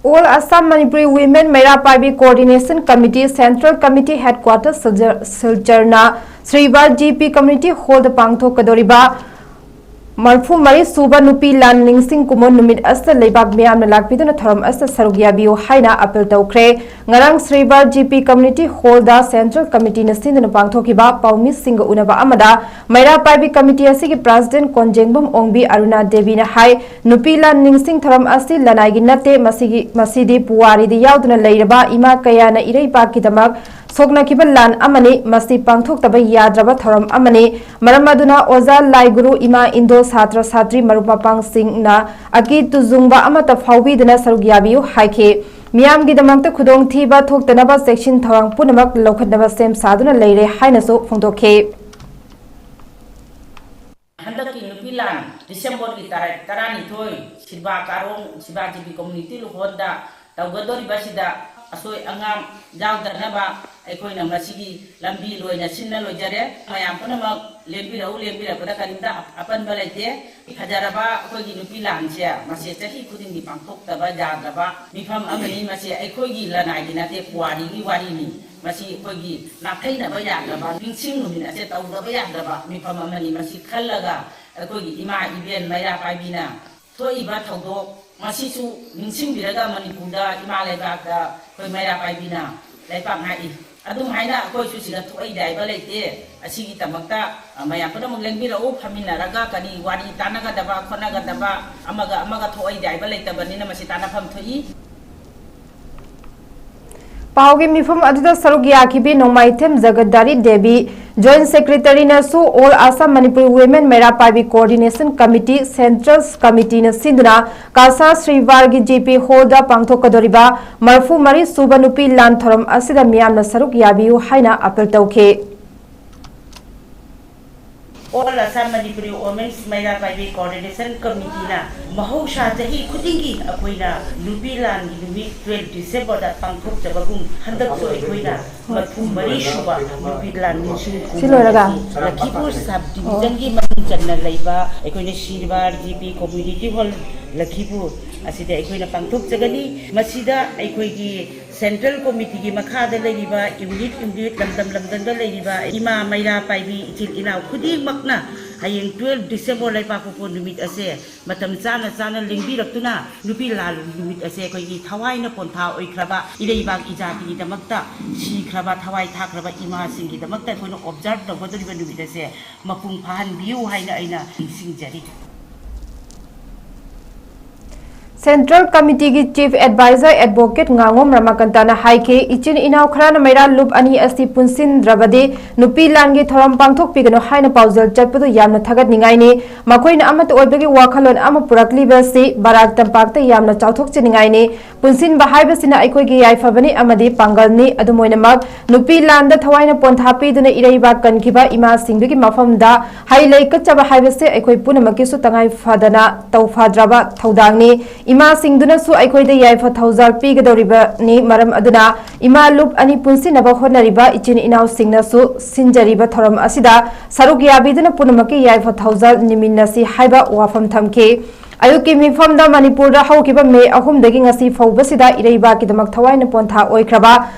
All Assam Manipuri Women ꯃꯩꯔꯥ ꯄꯥꯏꯕꯤ Coordination Committee Central Committee Headquarter Silchar-, ꯁꯤꯜꯆꯔꯅ Sriba G P community hall ꯄꯥꯡꯊꯣꯛꯀꯗꯧꯔꯤꯕ ꯃꯔꯐꯨ ꯃꯔꯤ ꯁꯨꯕ ꯅꯨꯄꯤ ꯂꯥꯟ ꯅꯤꯡꯁꯤꯡ ꯀꯨꯝꯑꯣꯟ ꯅꯨꯃꯤꯠ ꯑꯁꯤꯗ ꯂꯩꯕꯥꯛ ꯃꯤꯌꯥꯝꯅ ꯂꯥꯛꯄꯤꯗꯨꯅ ꯊꯧꯔꯝ ꯑꯁꯤꯗ ꯁꯔꯨꯛ ꯌꯥꯕꯤꯌꯨ ꯍꯥꯏꯅ ꯑꯄꯤꯜ ꯇꯧꯈ꯭ꯔꯦ꯫ ꯉꯔꯥꯡ ꯁ꯭ꯔꯤꯕꯥ ꯖꯤ ꯄꯤ ꯀꯝꯃ꯭ꯌꯨꯅꯤꯇꯤ ꯍꯣꯜꯗ ꯁꯦꯟꯇ꯭ꯔꯦꯜ ꯀꯝꯃꯤꯇꯤꯅ ꯁꯤꯟꯗꯨꯅ ꯄꯥꯡꯊꯣꯛꯈꯤꯕ ꯄꯥꯎꯃꯤꯁꯤꯡꯒ ꯎꯅꯕ ꯑꯃꯗ ꯃꯩꯔꯥ ꯄꯥꯏꯕꯤ ꯀꯝꯃꯤꯇꯤ ꯑꯁꯤꯒꯤ ꯄ꯭ꯔꯦꯁꯤꯗꯦꯟꯠ ꯀꯣꯟꯖꯦꯡꯕꯝ ꯑꯣꯡꯕꯤ ꯑꯔꯨꯅꯥ ꯗꯦꯕꯤꯅ ꯍꯥꯏ, ꯅꯨꯄꯤ ꯂꯥꯟ ꯅꯤꯡꯁꯤꯡ ꯊꯧꯔꯝ ꯑꯁꯤ ꯂꯅꯥꯏꯒꯤ ꯅꯠꯇꯦ, ꯃꯁꯤꯒꯤ, ꯃꯁꯤꯗꯤ ꯄꯨꯋꯥꯔꯤꯗ ꯌꯥꯎꯗꯨꯅ ꯂꯩꯔꯕ ꯏꯃꯥ ꯀꯌꯥꯅ ꯏꯔꯩꯄꯥꯛꯀꯤꯗꯃꯛ ꯁꯣꯛꯅꯈꯤꯕ ꯂꯥꯟ ꯑꯃꯅꯤ꯫ ꯃꯁꯤ ꯄꯥꯡꯊꯣꯛꯇꯕ ꯌꯥꯗ꯭ꯔꯕ ꯊꯧꯔꯝ ꯑꯃꯅꯤ꯫ ꯃꯔꯝ ꯑꯗꯨꯅ ꯑꯣꯖꯥ, ꯂꯥꯏ ꯒꯨꯔꯨ, ꯏꯃꯥ, ꯏꯟꯗꯣ, ꯁꯥꯇ꯭ꯔ, ꯁꯥꯇ꯭ꯔꯤ, ꯃꯔꯨꯞ ꯃꯄꯥꯡꯁꯤꯡꯅ ꯑꯀꯤ ꯇꯨꯖꯨꯡꯕ ꯑꯃꯠꯇ ꯐꯥꯎꯕꯤꯗꯅ ꯁꯔꯨꯛ ꯌꯥꯕꯤꯌꯨ ꯍꯥꯏꯈꯤ꯫ ꯃꯤꯌꯥꯝꯒꯤꯗꯃꯛꯇ ꯈꯨꯗꯣꯡꯊꯤꯕ ꯊꯣꯛꯇꯅꯕ ꯆꯦꯛꯁꯤꯟ ꯊꯧꯔꯥꯡ ꯄꯨꯝꯅꯃꯛ ꯂꯧꯈꯠꯅꯕ ꯁꯦꯝ ꯁꯥꯗꯨꯅ ꯂꯩꯔꯦ ꯍꯥꯏꯅꯁꯨ ꯐꯣꯡꯗꯣꯛꯈꯤ꯫ ꯍꯟꯗꯛꯀꯤ ꯅꯨꯄꯤ ꯂꯥꯟ ꯗꯤꯁꯦꯝꯕꯔꯒꯤ ꯇꯥꯔꯤꯛ ꯇꯔꯥꯅꯤꯊꯣꯏ, ꯁꯤꯕꯥ ꯀꯥꯔꯣꯡ, ꯁꯤꯕꯥ ꯖꯤ ꯄꯤ ꯀꯝꯃ꯭ꯌꯨꯅꯤꯇꯤ ꯍꯣꯜꯗ ꯇꯧꯒꯗꯧꯔꯤꯕꯁꯤꯗ ꯑꯁꯣꯏ ꯑꯉꯥꯝ ꯌꯥꯎꯗꯅꯕ ꯑꯩꯈꯣꯏꯅ ꯃꯁꯤꯒꯤ ꯂꯝꯕꯤ ꯂꯣꯏꯅ ꯁꯤꯟꯅ ꯂꯣꯏꯖꯔꯦ꯫ ꯃꯌꯥꯝ ꯄꯨꯝꯅꯃꯛ ꯂꯦꯡꯕꯤꯔꯛꯎ, ꯂꯦꯡꯕꯤꯔꯛꯄꯗ ꯀꯔꯤꯝꯇ ꯑꯄꯟꯕ ꯂꯩꯇꯦ꯫ ꯐꯖꯔꯕ ꯑꯩꯈꯣꯏꯒꯤ ꯅꯨꯄꯤ ꯂꯥꯟꯁꯦ ꯃꯁꯤ ꯆꯍꯤ ꯈꯨꯗꯤꯡꯒꯤ ꯄꯥꯡꯊꯣꯛꯇꯕ ꯌꯥꯗ꯭ꯔꯕ ꯃꯤꯐꯝ ꯑꯃꯅꯤ꯫ ꯃꯁꯤ ꯑꯩꯈꯣꯏꯒꯤ ꯂꯅꯥꯏꯒꯤ ꯅꯠꯇꯦ, ꯄꯨꯋꯥꯔꯤꯒꯤ ꯋꯥꯔꯤꯅꯤ꯫ ꯃꯁꯤ ꯑꯩꯈꯣꯏꯒꯤ ꯅꯥꯊꯩꯅꯕ ꯌꯥꯗ꯭ꯔꯕ, ꯅꯤꯡꯁꯤꯡ ꯅꯨꯃꯤꯠ ꯑꯁꯦ ꯇꯧꯗꯕ ꯌꯥꯗ꯭ꯔꯕ ꯃꯤꯐꯝ ꯑꯃꯅꯤ꯫ ꯃꯁꯤ ꯈꯜꯂꯒ ꯑꯩꯈꯣꯏꯒꯤ ꯏꯃꯥ ꯏꯕꯦꯟ ꯃꯩꯔꯥ ꯄꯥꯏꯕꯤꯅ ꯊꯣꯛꯏꯕ ꯊꯧꯗꯣꯛ ꯃꯁꯤꯁꯨ ꯅꯤꯡꯁꯤꯡꯕꯤꯔꯒ ꯃꯅꯤꯄꯨꯔꯗ ꯏꯃꯥ ꯂꯩꯕꯥꯛꯇ ꯑꯩꯈꯣꯏ ꯃꯩꯔꯥ ꯄꯥꯏꯕꯤꯅ ꯂꯩꯄꯥꯛ ꯉꯥꯛꯏ꯫ ꯑꯗꯨꯝ ꯍꯥꯏꯅ ꯑꯩꯈꯣꯏꯁꯨ ꯁꯤꯗ ꯊꯣꯛꯏꯗ ꯍꯥꯏꯕ ꯂꯩꯇꯦ꯫ ꯑꯁꯤꯒꯤꯗꯃꯛꯇ, ꯑ, ꯃꯌꯥꯝ ꯄꯨꯝꯅꯃꯛ ꯂꯦꯡꯕꯤꯔꯛꯎ, ꯐꯝꯃꯤꯟꯅꯔꯒ ꯀꯔꯤ ꯋꯥꯔꯤ ꯇꯥꯟꯅꯒꯗꯕ, ꯈꯣꯠꯅꯒꯗꯕ, ꯑꯃꯒ ꯑꯃꯒ ꯊꯣꯛꯏꯗ ꯍꯥꯏꯕ ꯂꯩꯇꯕꯅꯤꯅ ꯃꯁꯤ ꯇꯥꯟꯅꯐꯝ ꯊꯣꯛꯏ꯫ ꯄꯥꯎꯒꯤ ꯃꯤꯐꯝ ꯑꯗꯨꯗ ꯁꯔꯨꯛ ꯌꯥꯈꯤꯕꯤ ꯅꯣꯡꯃꯥꯏꯊꯦꯝ ꯖꯒꯠꯗꯥꯔꯤ ꯗꯦꯕꯤ, Joint Secretary ꯅꯁꯨ All Assam Manipuri Women ꯃꯩꯔꯥ ꯄꯥꯏꯕꯤ Coordination Committee, Central Committee ꯅ ꯁꯤꯟꯗꯨꯅ ꯀꯥꯁꯥ ꯁ꯭ꯔꯤꯋꯥꯔꯒꯤ ꯖꯤ ꯄꯤ ꯍꯣꯜꯗ ꯄꯥꯡꯊꯣꯛꯀꯗꯧꯔꯤꯕ ꯃꯔꯤꯐꯨ ꯃꯔꯤ ꯁꯨꯕ ꯅꯨꯄꯤ ꯂꯥꯟ ꯊꯧꯔꯝ ꯑꯁꯤꯗ ꯃꯤꯌꯥꯝꯅ ꯁꯔꯨꯛ ꯌꯥꯕꯤꯌꯨ ꯍꯥꯏꯅ ꯑꯥꯄꯤꯜ ꯇꯧꯈꯤ꯫ All Assam Manipuri Women's ꯃꯩꯔꯥ ꯄꯥꯏꯕꯤ Coordination Committee ꯅ ꯃꯍꯧꯁꯥ ꯆꯍꯤ ꯈꯨꯗꯤꯡꯒꯤ ꯑꯩꯈꯣꯏꯅ ꯅꯨꯄꯤ ꯂꯥꯟꯒꯤ ꯅꯨꯃꯤꯠ twelve December ꯗ ꯄꯥꯡꯊꯣꯛꯆꯕꯒꯨꯝ, ꯍꯟꯗꯛꯁꯨ ꯑꯩꯈꯣꯏꯅ ꯃꯔꯤꯐꯨ ꯃꯔꯤ ꯁꯨꯕ ꯅꯨꯄꯤ ꯂꯥꯟ ꯅꯤꯡꯁꯤꯡ ꯁꯤ ꯂꯣꯏꯔꯒ? ꯈꯨꯕꯝ ꯑꯁꯤ ꯂꯈꯤꯄꯨꯔ sub division ꯒꯤ ꯃꯅꯨꯡ ꯆꯟꯅ ꯂꯩꯕ ꯑꯩꯈꯣꯏꯅ ꯁꯤꯔꯕꯥꯔ ꯖꯤ ꯄꯤ Community Hall ꯂꯈꯤꯄꯨꯔ ꯑꯁꯤꯗ ꯑꯩꯈꯣꯏꯅ ꯄꯥꯡꯊꯣꯛꯆꯒꯅꯤ꯫ ꯃꯁꯤꯗ ꯑꯩꯈꯣꯏꯒꯤ Central Committee ꯒꯤ ꯃꯈꯥꯗ ꯂꯩꯔꯤꯕ unit unit, ꯂꯝꯗꯝ ꯂꯝꯗꯝꯗ ꯂꯩꯔꯤꯕ ꯏꯃꯥ ꯃꯩꯔꯥ ꯄꯥꯏꯕꯤ ꯏꯆꯤꯜ ꯏꯅꯥꯎ ꯈꯨꯗꯤꯡꯃꯛꯅ ꯍꯌꯦꯡ twelve December ꯂꯩꯄꯥꯛꯄꯣꯛꯄ ꯅꯨꯃꯤꯠ ꯑꯁꯦ ꯃꯇꯝ ꯆꯥꯅ ꯆꯥꯅ ꯂꯦꯡꯕꯤꯔꯛꯇꯨꯅ ꯅꯨꯄꯤ ꯂꯥꯟ ꯅꯨꯃꯤꯠ ꯑꯁꯦ ꯑꯩꯈꯣꯏꯒꯤ ꯊꯋꯥꯏꯅ ꯄꯣꯟꯊꯥ ꯑꯣꯏꯈ꯭ꯔꯕ ꯏꯔꯩꯕꯥꯛ ꯏꯖꯥꯇꯤꯒꯤꯗꯃꯛꯇ ꯁꯤꯈ꯭ꯔꯕ, ꯊꯋꯥꯏ ꯊꯥꯈ꯭ꯔꯕ ꯏꯃꯥꯁꯤꯡꯒꯤꯗꯃꯛꯇ ꯑꯩꯈꯣꯏꯅ observe ꯇꯧꯒꯗꯧꯔꯤꯕ ꯅꯨꯃꯤꯠ ꯑꯁꯦ ꯃꯄꯨꯡ ꯐꯥꯍꯟꯕꯤꯌꯨ ꯍꯥꯏꯅ ꯑꯩꯅ ꯅꯤꯡꯁꯤꯡꯖꯔꯤ꯫ ꯁꯦꯟꯇ꯭ꯔꯦꯜ ꯀꯃꯤꯇꯤꯒꯤ ꯆꯤꯐ ꯑꯦꯗꯚꯥꯏꯖꯔ ꯑꯦꯗꯚꯣꯀꯦꯠ ꯉꯥꯉꯣꯝ ꯔꯃꯥꯀꯟꯇꯅ ꯍꯥꯏꯈꯤ, ꯏꯆꯤꯟ ꯏꯅꯥꯎ ꯈꯔꯅ ꯃꯩꯔꯥ ꯂꯨꯞ ꯑꯅꯤ ꯑꯁꯤ ꯄꯨꯟꯁꯤꯟꯗ꯭ꯔꯕꯗꯤ ꯅꯨꯄꯤ ꯂꯥꯟꯒꯤ ꯊꯧꯔꯝ ꯄꯥꯡꯊꯣꯛꯄꯤꯒꯅꯨ ꯍꯥꯏꯅ ꯄꯥꯎꯖꯦꯜ ꯆꯠꯄꯗꯨ ꯌꯥꯝꯅ ꯊꯥꯒꯠꯅꯤꯡꯉꯥꯏꯅꯤ꯫ ꯃꯈꯣꯏꯅ ꯑꯃꯠꯇ ꯑꯣꯏꯕꯒꯤ ꯋꯥꯈꯜꯂꯣꯟ ꯑꯃ ꯄꯨꯔꯛꯂꯤꯕ ꯑꯁꯤ ꯕꯔꯥꯛ ꯇꯝꯄꯥꯛꯇ ꯌꯥꯝꯅ ꯆꯥꯎꯊꯣꯛꯆꯅꯤꯡꯉꯥꯏꯅꯤ꯫ ꯄꯨꯟꯁꯤꯟꯕ ꯍꯥꯏꯕꯁꯤꯅ ꯑꯩꯈꯣꯏꯒꯤ ꯌꯥꯏꯐꯕꯅꯤ ꯑꯃꯗꯤ ꯄꯥꯡꯒꯜꯅꯤ꯫ ꯑꯗꯨꯝ ꯑꯣꯏꯅꯃꯛ, ꯅꯨꯄꯤ ꯂꯥꯟꯗ ꯊꯋꯥꯏꯅ ꯄꯣꯟꯊꯥ ꯄꯤꯗꯨꯅ ꯏꯔꯩꯕꯥꯛ ꯀꯟꯈꯤꯕ ꯏꯃꯥꯁꯤꯡꯗꯨꯒꯤ ꯃꯐꯝꯗ ꯍꯩ ꯂꯩ ꯀꯠꯆꯕ ꯍꯥꯏꯕꯁꯤ ꯑꯩꯈꯣꯏ ꯄꯨꯝꯅꯃꯛꯀꯤꯁꯨ ꯇꯉꯥꯏ ꯐꯗꯅ ꯇꯧꯐꯗ꯭ꯔꯕ ꯊꯧꯗꯥꯡꯅꯤ꯫ ꯏꯃꯥꯁꯤꯡꯗꯨꯅꯁꯨ ꯑꯩꯈꯣꯏꯗ ꯌꯥꯏꯐ ꯊꯧꯖꯥꯜ ꯄꯤꯒꯗꯧꯔꯤꯕꯅꯤ꯫ ꯃꯔꯝ ꯑꯗꯨꯅ, ꯏꯃꯥ ꯂꯨꯞ ꯑꯅꯤ ꯄꯨꯟꯁꯤꯟꯅꯕ ꯍꯣꯠꯅꯔꯤꯕ ꯏꯆꯤꯟ ꯏꯅꯥꯎꯁꯤꯡꯅꯁꯨ ꯁꯤꯟꯖꯔꯤꯕ ꯊꯧꯔꯝ ꯑꯁꯤꯗ ꯁꯔꯨꯛ ꯌꯥꯕꯤꯗꯨꯅ ꯄꯨꯝꯅꯃꯛꯀꯤ ꯌꯥꯏꯐ ꯊꯧꯖꯥꯜ ꯅꯤꯃꯤꯟꯅꯁꯤ ꯍꯥꯏꯕ ꯋꯥꯐꯝ ꯊꯝꯈꯤ꯫ ꯑꯌꯨꯛꯀꯤ ꯃꯤꯐꯝꯗ ꯃꯅꯤꯄꯨꯔꯗ ꯍꯧꯈꯤꯕ ꯃꯦ ꯑꯍꯨꯝꯗꯒꯤ ꯉꯁꯤ ꯐꯥꯎꯕꯁꯤꯗ ꯏꯔꯩꯕꯥꯛꯀꯤꯗꯃꯛ ꯊꯋꯥꯏꯅ ꯄꯣꯟꯊꯥ ꯑꯣꯏꯈ꯭ꯔꯕ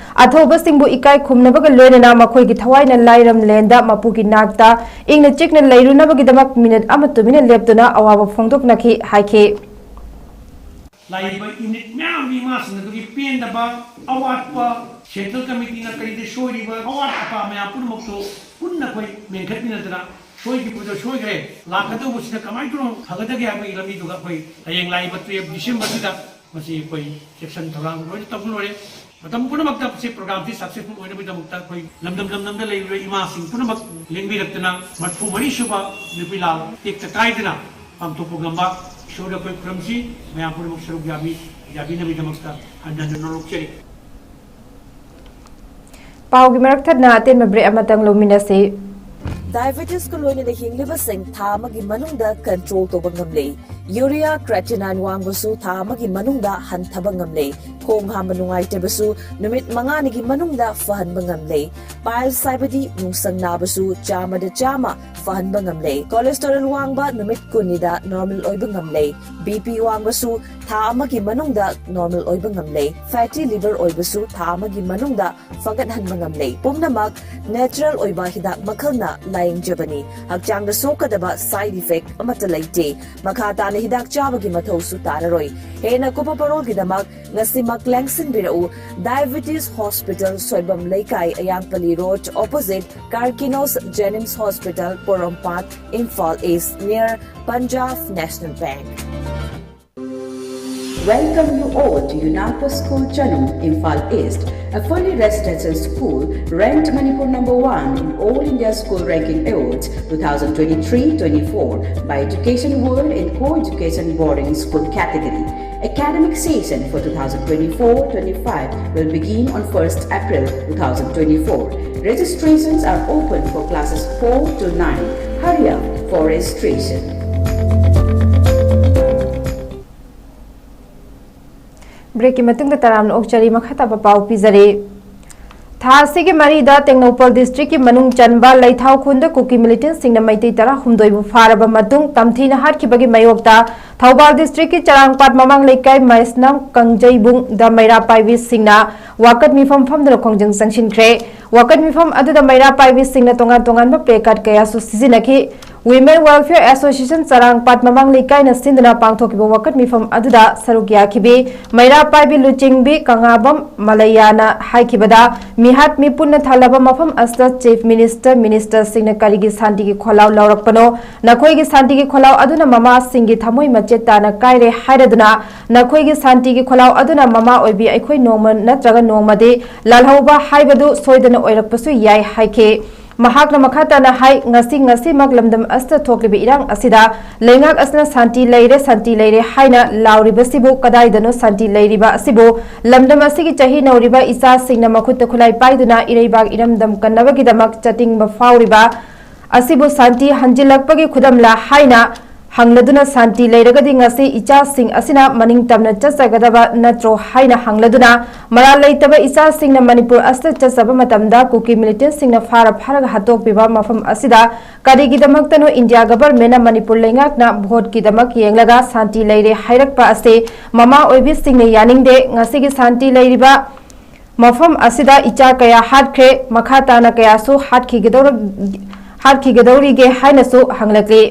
ꯑꯊꯧꯕꯁꯤꯡꯕꯨ ꯏꯀꯥꯏ ꯈꯨꯝꯅꯕꯒ ꯂꯣꯏꯅꯅ ꯃꯈꯣꯏꯒꯤ ꯊꯋꯥꯏꯅ ꯂꯥꯏꯔꯝꯂꯦꯟꯗ ꯃꯄꯨꯒꯤ ꯅꯥꯛꯇ ꯏꯪꯅ ꯆꯤꯛꯅ ꯂꯩꯔꯨꯅꯕꯒꯤꯗꯃꯛ ꯃꯤꯅꯤꯠ ꯑꯃ ꯇꯨꯃꯤꯟꯅ ꯂꯦꯞꯇꯨꯅ ꯑꯋꯥꯕ ꯐꯣꯡꯗꯣꯛꯅꯈꯤ ꯍꯥꯏꯈꯤ꯫ ꯂꯥꯛꯏꯕ ꯌꯨꯅꯤꯠ ꯃꯌꯥꯝꯒꯤ ꯏꯃꯥꯁꯤꯡ ꯑꯗꯨꯒꯤ ꯄꯦꯟꯗꯕ, ꯑꯋꯥꯠꯄ, ꯁꯦꯟꯇ꯭ꯔꯦꯜ ꯀꯃꯤꯇꯤꯅ ꯀꯔꯤꯗ ꯁꯣꯏꯔꯤꯕ, ꯑꯋꯥꯠ ꯑꯄꯥ ꯃꯌꯥꯝ ꯄꯨꯝꯅꯃꯛꯇꯨ ꯄꯨꯟꯅ ꯑꯩꯈꯣꯏ ꯃꯦꯟꯈꯠꯃꯤꯟꯅꯗꯅ ꯁꯣꯏꯈꯤꯕꯗꯣ ꯁꯣꯏꯈ꯭ꯔꯦ, ꯂꯥꯛꯀꯗꯧꯕꯁꯤꯅ ꯀꯃꯥꯏꯅ ꯇꯧꯅ ꯐꯒꯗꯒꯦ ꯍꯥꯏꯕꯒꯤ ꯂꯝꯕꯤꯗꯨꯒ ꯑꯩꯈꯣꯏ ꯍꯌꯦꯡ ꯂꯥꯛꯏꯕ twelve Decemberꯁꯤꯗ ꯃꯁꯤ ꯑꯩꯈꯣꯏ ꯁꯦꯛꯁꯟ ꯊꯧꯔꯥꯡ ꯂꯣꯏꯅ ꯇꯧꯕ ꯂꯣꯏꯔꯦ꯫ ꯃꯇꯝ ꯄꯨꯝꯅꯃꯛꯇ ꯁꯤ ꯄ꯭ꯔꯣꯒ꯭ꯔꯥꯝꯁꯤ ꯁꯛꯁꯦꯁꯐꯨꯜ ꯑꯣꯏꯅꯕꯒꯤꯗꯃꯛꯇ ꯑꯩꯈꯣꯏ ꯂꯝꯗꯝ ꯂꯝꯗꯝꯗ ꯂꯩꯔꯤꯕ ꯏꯃꯥꯁꯤꯡ ꯄꯨꯝꯅꯃꯛ ꯂꯦꯡꯕꯤꯔꯛꯇꯅ ꯃꯔꯤꯐꯨ ꯃꯔꯤ ꯁꯨꯕ ꯅꯨꯄꯤ ꯂꯥꯜ ꯇꯦꯛꯇ ꯀꯥꯏꯗꯅ ꯄꯥꯡꯊꯣꯛꯄ ꯉꯝꯕ ꯏꯁꯣꯔꯗ ꯑꯩꯈꯣꯏ ꯈꯨꯔꯨꯝꯁꯤ꯫ ꯃꯌꯥꯝ ꯄꯨꯝꯅꯃꯛ ꯁꯔꯨꯛ ꯌꯥꯕꯤ-, ꯌꯥꯕꯤꯅꯕꯒꯤꯗꯃꯛꯇ ꯍꯟꯖꯟ ꯍꯟꯖꯟ ꯅꯣꯂꯣꯛꯆꯔꯤ꯫ ꯄꯥꯎꯒꯤ ꯃꯔꯛ ꯊꯠꯅ ꯑꯇꯦꯟꯕ ꯕ꯭ꯔꯦꯛ ꯑꯃꯇꯪ ꯂꯧꯃꯤꯟꯅꯁꯤ꯫ ꯗꯥꯏꯕꯦꯇꯤꯁꯀ ꯂꯣꯏꯅꯅ ꯍꯤꯡꯂꯤꯕꯁꯤꯡ ꯊꯥ ꯑꯃꯒꯤ ꯃꯅꯨꯡꯗ ꯀꯟꯇ꯭ꯔꯣꯜ ꯇꯧꯕ ꯉꯝꯂꯦ꯫ ꯌꯨꯔꯤꯌꯥ ꯀ꯭ꯔꯦꯇꯤꯅꯥꯏꯟ ꯋꯥꯡꯕꯁꯨ ꯊꯥ ꯑꯃꯒꯤ ꯃꯅꯨꯡꯗ ꯍꯟꯊꯕ ꯉꯝꯂꯦ꯫ ꯈꯣꯡ ꯍꯥꯝꯕ ꯅꯨꯡꯉꯥꯏꯇꯕꯁꯨ ꯅꯨꯃꯤꯠ ꯃꯉꯥꯅꯤꯒꯤ ꯃꯅꯨꯡꯗ ꯐꯍꯟꯕ ꯉꯝꯂꯦ꯫ ꯄꯥꯏꯜꯁ ꯍꯥꯏꯕꯗꯤ ꯅꯨꯡꯁꯪ ꯅꯥꯕꯁꯨ ꯆꯥꯝꯃꯗ ꯆꯥꯝꯃ ꯐꯍꯟꯕ ꯉꯝꯂꯦ꯫ ꯀꯣꯂꯦꯁꯇꯣꯔꯦꯜ ꯋꯥꯡꯕ ꯅꯨꯃꯤꯠ ꯀꯨꯟꯅꯤꯗ ꯅꯣꯔꯃꯦꯜ ꯑꯣꯏꯕ ꯉꯝꯂꯦ꯫ ꯕꯤ ꯄꯤ ꯋꯥꯡꯕꯁꯨ ꯊꯥ ꯑꯃꯒꯤ ꯃꯅꯨꯡꯗ ꯅꯣꯔꯃꯦꯜ ꯑꯣꯏꯕ ꯉꯝꯂꯦ꯫ ꯐꯦꯇꯤ ꯂꯤꯚꯔ ꯑꯣꯏꯕꯁꯨ ꯊꯥ ꯑꯃꯒꯤ ꯃꯅꯨꯡꯗ ꯐꯒꯠꯍꯟꯕ ꯉꯝꯂꯦ꯫ ꯄꯨꯝꯅꯃꯛ ꯅꯦꯆꯔꯦꯜ ꯑꯣꯏꯕ ꯍꯤꯗꯥꯛ ꯃꯈꯜꯅ ꯂꯥꯌꯦꯡꯖꯕꯅꯤ꯫ ꯍꯛꯆꯥꯡꯗ ꯁꯣꯛꯀꯗꯕ ꯁꯥꯏꯗ ꯏꯐꯦꯛ ꯑꯃꯠꯇ ꯂꯩꯇꯦ꯫ ꯃꯈꯥ ꯇꯥꯅ ꯍꯤꯗꯥꯛ ꯆꯥꯕꯒꯤ ꯃꯊꯧꯁꯨ ꯇꯥꯔꯔꯣꯏ꯫ ꯍꯦꯟꯅ ꯀꯨꯞꯄ ꯄꯔꯣꯜꯒꯤꯗꯃꯛ ꯉꯁꯤꯃꯛ ꯂꯦꯡꯁꯤꯟꯕꯤꯔꯛꯎ꯫ Diabetes hospital, Soibam Leikai, Ayangpalli road, opposite Karkinos JNIMS hospital, Porompat, Imphal east, near Punjab national bank. Welcome you all to Yunapa School Chanung, Imphal East, a fully residential school ranked Manipur number one in All India School Ranking Awards two thousand twenty-three twenty-four by Education World in co-education boarding school category. Academic session for twenty twenty-four twenty-five will begin on first April two thousand twenty-four. Registrations are open for classes four to nine. Hurry up for registration. Break ꯀꯤ ꯃꯇꯨꯡꯗ ꯇꯔꯥꯝꯅ ꯑꯣꯛꯆꯔꯤ꯫ ꯃꯈꯥ ꯇꯥꯕ ꯄꯥꯎ ꯄꯤꯖꯔꯤ꯫ ꯊꯥ ꯑꯁꯤꯒꯤ ꯃꯔꯤꯗ Tengnoupal district ꯀꯤ ꯃꯅꯨꯡ ꯆꯟꯕ ꯂꯩꯊꯥꯎ ꯈꯨꯟꯗ ꯀꯨꯀꯤ militant ꯁꯤꯡꯅ ꯃꯩꯇꯩ ꯇꯔꯥꯍꯨꯝꯗꯣꯏꯕꯨ ꯐꯥꯔꯕ ꯃꯇꯨꯡ ꯇꯝꯊꯤꯅ ꯍꯥꯠꯈꯤꯕꯒꯤ ꯃꯥꯌꯣꯛꯇ ꯊꯧꯕꯥꯜ district ꯀꯤ ꯆꯔꯥꯡꯄꯥꯠ ꯃꯃꯥꯡ ꯂꯩꯀꯥꯏ ꯃꯩꯁꯅꯥꯝ ꯀꯥꯡꯖꯩꯕꯨꯡꯗ ꯃꯩꯔꯥ ꯄꯥꯏꯕꯤꯁꯤꯡꯅ ꯋꯥꯀꯠ ꯃꯤꯐꯝ ꯐꯝꯗꯨꯅ ꯈꯣꯡꯖꯪ ꯆꯪꯁꯤꯟꯈ꯭ꯔꯦ꯫ ꯋꯥꯀꯠ ꯃꯤꯐꯝ ꯑꯗꯨꯗ ꯃꯩꯔꯥ ꯄꯥꯏꯕꯤꯁꯤꯡꯅ ꯇꯣꯉꯥꯟ ꯇꯣꯉꯥꯟꯕ placard ꯀꯌꯥꯁꯨ ꯁꯤꯖꯤꯟꯅꯈꯤ꯫ Women Welfare Association ꯆꯔꯥꯡꯄꯥꯠ ꯃꯃꯥꯡ ꯂꯩꯀꯥꯏꯅ ꯁꯤꯟꯗꯨꯅ ꯄꯥꯡꯊꯣꯛꯈꯤꯕ ꯋꯥꯀꯠ ꯃꯤꯐꯝ ꯑꯗꯨꯗ ꯁꯔꯨꯛ ꯌꯥꯈꯤꯕꯤ ꯃꯩꯔꯥ ꯄꯥꯏꯕꯤ ꯂꯨꯆꯤꯡꯕꯤ ꯀꯪꯉꯥꯕꯝ ꯃꯂꯩꯌꯥꯅ ꯍꯥꯏꯈꯤꯕꯗ, ꯃꯤꯍꯥꯠ ꯃꯤꯄꯨꯟꯅ ꯊꯜꯂꯕ ꯃꯐꯝ ꯑꯁꯤꯗ Chief Minister, minister ꯁꯤꯡꯅ ꯀꯔꯤꯒꯤ ꯁꯥꯟꯇꯤꯒꯤ ꯈꯣꯜꯂꯥꯎ ꯂꯥꯎꯔꯛꯄꯅꯣ? ꯅꯈꯣꯏꯒꯤ ꯁꯥꯟꯇꯤꯒꯤ ꯈꯣꯜꯂꯥꯎ ꯑꯗꯨꯅ ꯃꯃꯥꯁꯤꯡꯒꯤ ꯊꯃꯣꯏ ꯃꯆꯦꯠ ꯇꯥꯅ ꯀꯥꯏꯔꯦ ꯍꯥꯏꯔꯗꯨꯅ, ꯅꯈꯣꯏꯒꯤ ꯁꯥꯟꯇꯤꯒꯤ ꯈꯣꯜꯂꯥꯎ ꯑꯗꯨꯅ ꯃꯃꯥ ꯑꯣꯏꯕꯤ ꯑꯩꯈꯣꯏ ꯅꯣꯡꯃ ꯅꯠꯇ꯭ꯔꯒ ꯅꯣꯡꯃꯗꯤ ꯂꯥꯜꯍꯧꯕ ꯍꯥꯏꯕꯗꯨ ꯁꯣꯏꯗꯅ ꯑꯣꯏꯔꯛꯄꯁꯨ ꯌꯥꯏ ꯍꯥꯏꯈꯤ꯫ ꯃꯍꯥꯛꯅ ꯃꯈꯥ ꯇꯥꯅ ꯍꯥꯏ, ꯉꯁꯤ, ꯉꯁꯤꯃꯛ ꯂꯝꯗꯝ ꯑꯁꯤꯗ ꯊꯣꯛꯂꯤꯕ ꯏꯔꯥꯡ ꯑꯁꯤꯗ ꯂꯩꯉꯥꯛ ꯑꯁꯤꯅ ꯁꯥꯟꯇꯤ ꯂꯩꯔꯦ, ꯁꯥꯟꯇꯤ ꯂꯩꯔꯦ ꯍꯥꯏꯅ ꯂꯥꯎꯔꯤꯕꯁꯤꯕꯨ ꯀꯗꯥꯏꯗꯅꯣ ꯁꯥꯟꯇꯤ ꯂꯩꯔꯤꯕ ꯑꯁꯤꯕꯨ? ꯂꯝꯗꯝ ꯑꯁꯤꯒꯤ ꯆꯍꯤ ꯅꯧꯔꯤꯕ ꯏꯆꯥꯁꯤꯡꯅ ꯃꯈꯨꯠꯇ ꯈꯨꯠꯂꯥꯏ ꯄꯥꯏꯗꯨꯅ ꯏꯔꯩꯕꯥꯛ ꯏꯔꯝꯗꯝ ꯀꯟꯅꯕꯒꯤꯗꯃꯛ ꯆꯠꯅꯤꯡꯕ ꯐꯥꯎꯔꯤꯕ ꯑꯁꯤꯕꯨ ꯁꯥꯟꯇꯤ ꯍꯟꯖꯤꯜꯂꯛꯄꯒꯤ ꯈꯨꯗꯝꯂ ꯍꯥꯏꯅ ꯍꯪꯂꯗꯨꯅ, ꯁꯥꯟꯇꯤ ꯂꯩꯔꯒꯗꯤ ꯉꯁꯤ ꯏꯆꯥꯁꯤꯡ ꯑꯁꯤꯅ ꯃꯅꯤꯡ ꯇꯝꯅ ꯆꯠꯆꯒꯗꯕ ꯅꯠꯇ꯭ꯔꯣ ꯍꯥꯏꯅ ꯍꯪꯂꯗꯨꯅ, ꯃꯔꯥꯜ ꯂꯩꯇꯕ ꯏꯆꯥꯁꯤꯡꯅ ꯃꯅꯤꯄꯨꯔ ꯑꯁꯤꯗ ꯆꯠꯆꯕ ꯃꯇꯝꯗ ꯀꯨꯀꯤ militant ꯁꯤꯡꯅ ꯐꯥꯔ ꯐꯥꯔꯒ ꯍꯥꯠꯇꯣꯛꯄꯤꯕ ꯃꯐꯝ ꯑꯁꯤꯗ ꯀꯔꯤꯒꯤꯗꯃꯛꯇꯅꯣ ꯏꯟꯗꯤꯌꯥ government ꯅ ꯃꯅꯤꯄꯨꯔ ꯂꯩꯉꯥꯛꯅ vote ꯀꯤꯗꯃꯛ ꯌꯦꯡꯂꯒ ꯁꯥꯟꯇꯤ ꯂꯩꯔꯦ ꯍꯥꯏꯔꯛꯄ ꯑꯁꯤ ꯃꯃꯥ ꯑꯣꯏꯕꯤꯁꯤꯡꯅ ꯌꯥꯅꯤꯡꯗꯦ꯫ ꯉꯁꯤꯒꯤ ꯁꯥꯟꯇꯤ ꯂꯩꯔꯤꯕ ꯃꯐꯝ ꯑꯁꯤꯗ ꯏꯆꯥ ꯀꯌꯥ ꯍꯥꯠꯈ꯭ꯔꯦ, ꯃꯈꯥ ꯇꯥꯅ ꯀꯌꯥꯁꯨ ꯍꯥꯠꯈꯤꯒꯗꯧꯔ-, ꯍꯥꯠꯈꯤꯒꯗꯧꯔꯤꯒꯦ ꯍꯥꯏꯅꯁꯨ ꯍꯪꯂꯛꯂꯤ꯫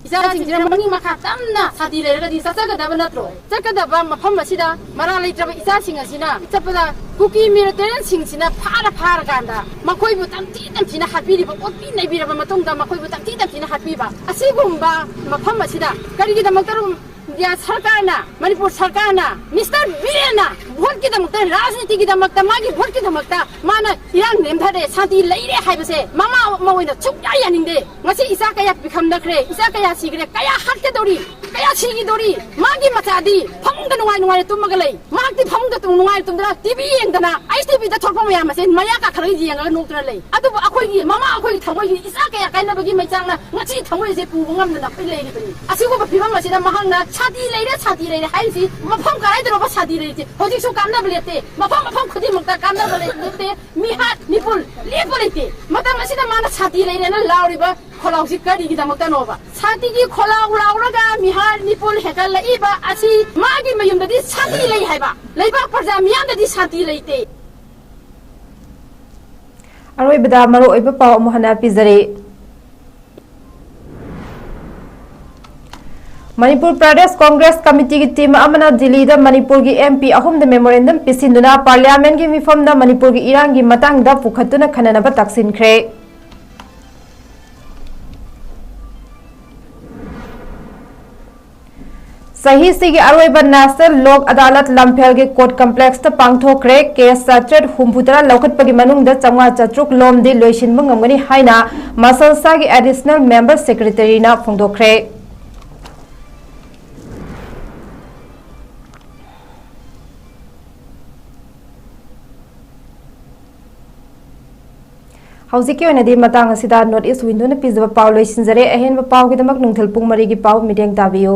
ꯏꯆꯥꯁꯤꯡꯁꯤꯅ ꯃꯅꯤꯡ ꯃꯈꯥ ꯇꯝꯅ ꯁꯥꯟꯇꯤ ꯂꯩꯔꯒꯗꯤ ꯆꯠꯆꯒꯗꯕ ꯅꯠꯇ꯭ꯔꯣ? ꯆꯠꯀꯗꯕ ꯃꯐꯝ ꯑꯁꯤꯗ ꯃꯔꯥ ꯂꯩꯇ꯭ꯔꯕ ꯏꯆꯥꯁꯤꯡ ꯑꯁꯤꯅ ꯆꯠꯄꯗ ꯀꯨꯀꯤ ꯃꯤꯂꯤꯇꯦꯟꯁꯤꯡꯁꯤꯅ ꯐꯥꯔ ꯐꯥꯔꯀꯥꯟꯗ ꯃꯈꯣꯏꯕꯨ ꯇꯝꯊꯤ ꯇꯝꯊꯤꯅ ꯍꯥꯠꯄꯤꯔꯤꯕ, ꯑꯣꯠꯄꯤ ꯅꯩꯕꯤꯔꯕ ꯃꯇꯨꯡꯗ ꯃꯈꯣꯏꯕꯨ ꯇꯝꯊꯤ ꯇꯝꯊꯤꯅ ꯍꯥꯠꯄꯤꯕ ꯑꯁꯤꯒꯨꯝꯕ ꯃꯐꯝ ꯑꯁꯤꯗ ꯀꯔꯤꯒꯤꯗꯃꯛꯇ ꯏꯟꯗꯤꯌꯥ ꯁꯔꯀꯥꯔꯅ, ꯃꯅꯤꯄꯨꯔ ꯁꯔꯀꯥꯔꯅ, ꯃꯤꯁꯇꯔ ꯕꯤꯔꯦꯟꯅ ꯚꯣꯠꯀꯤꯗꯃꯛꯇ, ꯔꯥꯖꯅꯤꯇꯤꯒꯤꯗꯃꯛꯇ, ꯃꯥꯒꯤ ꯚꯣꯠꯀꯤꯗꯃꯛꯇ ꯃꯥꯅ ꯏꯔꯥꯡ ꯅꯦꯝꯊꯔꯦ, ꯁꯥꯟꯇꯤ ꯂꯩꯔꯦ ꯍꯥꯏꯕꯁꯦ ꯃꯃꯥ ꯑꯃ ꯑꯣꯏꯅ ꯁꯨꯛꯌꯥ ꯌꯥꯅꯤꯡꯗꯦ꯫ ꯉꯁꯤ ꯏꯆꯥ ꯀꯌꯥ ꯄꯤꯐꯝꯅꯈ꯭ꯔꯦ, ꯏꯆꯥ ꯀꯌꯥ ꯁꯤꯈ꯭ꯔꯦ, ꯀꯌꯥ ꯍꯥꯠꯀꯗꯧꯔꯤ, ꯀꯌꯥ ꯁꯤꯈꯤꯗꯧꯔꯤ꯫ ꯃꯥꯒꯤ ꯃꯆꯥꯗꯤ ꯐꯃꯨꯡꯗ ꯅꯨꯡꯉꯥꯏ ꯅꯨꯡꯉꯥꯏꯅ ꯇꯨꯝꯃꯒ ꯂꯩ꯫ ꯃꯍꯥꯛꯇꯤ ꯐꯃꯨꯡꯗ ꯇꯨꯝ-, ꯅꯨꯡꯉꯥꯏꯅ ꯇꯨꯝꯗꯅ ꯇꯤ ꯚꯤ ꯌꯦꯡꯗꯅ, ꯑꯩꯆ ꯇꯤ ꯚꯤꯗ ꯊꯣꯛꯂꯛꯄ ꯃꯌꯥꯝ ꯑꯁꯦ ꯃꯌꯥ ꯀꯥꯈꯠꯂꯒ ꯌꯦꯡꯉꯒ ꯅꯣꯛꯇꯨꯅ ꯂꯩ꯫ ꯑꯗꯨꯕꯨ ꯑꯩꯈꯣꯏꯒꯤ ꯃꯃꯥ, ꯑꯩꯈꯣꯏꯒꯤ ꯊꯃꯣꯏꯒꯤ ꯏꯆꯥ ꯀꯌꯥ ꯀꯥꯏꯅꯕꯒꯤ ꯃꯩꯆꯥꯛꯅ ꯉꯁꯤ ꯊꯃꯣꯏꯁꯦ ꯄꯨꯕ ꯉꯝꯗꯅ ꯑꯩꯈꯣꯏ ꯂꯩꯔꯤꯕꯅꯤ꯫ ꯑꯁꯤꯒꯨꯝꯕ ꯐꯤꯕꯝ ꯑꯁꯤꯗ ꯃꯍꯥꯛꯅ "ꯁꯥꯟꯇꯤ ꯂꯩꯔꯦ, ꯁꯥꯟꯇꯤ ꯂꯩꯔꯦ" ꯍꯥꯏꯔꯤꯁꯤ ꯃꯐꯝ ꯀꯗꯥꯏꯗꯅꯣꯕ ꯁꯥꯟꯇꯤ ꯂꯩꯔꯤꯁꯦ? ꯍꯧꯖꯤꯛꯁꯨ ꯀꯥꯟꯅꯕ ꯂꯦꯞꯇꯦ, ꯃꯐꯝ ꯃꯐꯝ ꯈꯨꯗꯤꯡꯃꯛꯇ ꯀꯥꯟꯅꯕ ꯂꯩ-, ꯂꯦꯞꯇꯦ, ꯃꯤꯍꯥꯠ ꯃꯤꯄꯨꯟ ꯂꯦꯞꯄ ꯂꯩꯇꯦ꯫ ꯃꯇꯝ ꯑꯁꯤꯗ ꯃꯥꯅ "ꯁꯥꯟꯇꯤ ꯂꯩꯔꯦꯅ" ꯂꯥꯎꯔꯤꯕ ꯈꯣꯜꯂꯥꯎꯁꯤ ꯀꯔꯤꯒꯤꯗꯃꯛꯇꯅꯣꯕ? ꯁꯥꯟꯇꯤꯒꯤ ꯈꯣꯜꯂꯥꯎ ꯂꯥꯎꯔꯒ ꯃꯤꯍꯥꯠ ꯃꯤꯄꯨꯟ ꯍꯦꯟꯒꯠꯂꯛꯏꯕ ꯑꯁꯤ ꯃꯥꯒꯤ ꯃꯌꯨꯝꯗꯗꯤ ꯁꯥꯟꯇꯤ ꯂꯩ ꯍꯥꯏꯕ, ꯂꯩꯕꯥꯛ ꯄ꯭ꯔꯖꯥ ꯃꯤꯌꯥꯝꯗꯗꯤ ꯁꯥꯟꯇꯤ ꯂꯩꯇꯦ꯫ ꯑꯔꯣꯏꯕꯗ ꯃꯔꯨꯑꯣꯏꯕ ꯄꯥꯎ ꯑꯃꯨꯛ ꯍꯟꯅ ꯄꯤꯖꯔꯤ꯫ ꯃꯅꯤꯄꯨꯔ ꯄ꯭ꯔꯗꯦꯁ ꯀꯣꯡꯒ꯭ꯔꯦꯁ ꯀꯃꯤꯇꯤꯒꯤ ꯇꯤꯝ ꯑꯃꯅ ꯗꯤꯜꯂꯤꯗ ꯃꯅꯤꯄꯨꯔꯒꯤ ꯑꯦꯝ ꯄꯤ ꯑꯍꯨꯝꯗ ꯃꯦꯃꯣꯔꯦꯟꯗꯝ ꯄꯤꯁꯤꯟꯗꯨꯅ ꯄꯥꯔꯂꯤꯌꯥꯃꯦꯟꯒꯤ ꯃꯤꯐꯝꯗ ꯃꯅꯤꯄꯨꯔꯒꯤ ꯏꯔꯥꯡꯒꯤ ꯃꯇꯥꯡꯗ ꯄꯨꯈꯠꯇꯨꯅ ꯈꯟꯅꯅꯕ ꯇꯛꯁꯤꯟꯈ꯭ꯔꯦ꯫ ꯆꯍꯤꯁꯤꯒꯤ ꯑꯔꯣꯏꯕ ꯅꯦꯁꯅꯦꯜ ꯂꯣꯛ ꯑꯗꯥꯂꯠ ꯂꯝꯐꯦꯜꯒꯤ ꯀꯣꯔꯠ ꯀꯝꯄ꯭ꯂꯦꯛꯁꯇ ꯄꯥꯡꯊꯣꯛꯈ꯭ꯔꯦ꯫ ꯀꯦꯁ ꯆꯥꯇ꯭ꯔꯦꯠ ꯍꯨꯝꯐꯨꯇꯔꯥ ꯂꯧꯈꯠꯄꯒꯤ ꯃꯅꯨꯡꯗ ꯆꯥꯝꯃꯉꯥ ꯆꯥꯇ꯭ꯔꯨꯛ ꯂꯣꯝꯗꯤ ꯂꯣꯏꯁꯤꯟꯕ ꯉꯝꯒꯅꯤ ꯍꯥꯏꯅ ꯃꯁꯜꯁꯥꯒꯤ ꯑꯦꯗꯤꯁꯅꯦꯜ ꯃꯦꯝꯕꯔ ꯁꯦꯀ꯭ꯔꯦꯇꯔꯤꯅ ꯐꯣꯡꯗꯣꯛꯈ꯭ꯔꯦ꯫ ꯍꯧꯖꯤꯛꯀꯤ ꯑꯣꯏꯅꯗꯤ ꯃꯇꯥꯡ ꯑꯁꯤꯗ ꯅꯣꯔꯠ ꯏꯁ ꯋꯤꯟꯗꯣꯅ ꯄꯤꯖꯕ ꯄꯥꯎ ꯂꯣꯏꯁꯤꯟꯖꯔꯦ꯫ ꯑꯍꯦꯟꯕ ꯄꯥꯎꯒꯤꯗꯃꯛ ꯅꯨꯡꯊꯤꯜ ꯄꯨꯡ ꯃꯔꯤꯒꯤ ꯄꯥꯎ ꯃꯤꯠꯌꯦꯡ ꯇꯥꯕꯤꯌꯨ꯫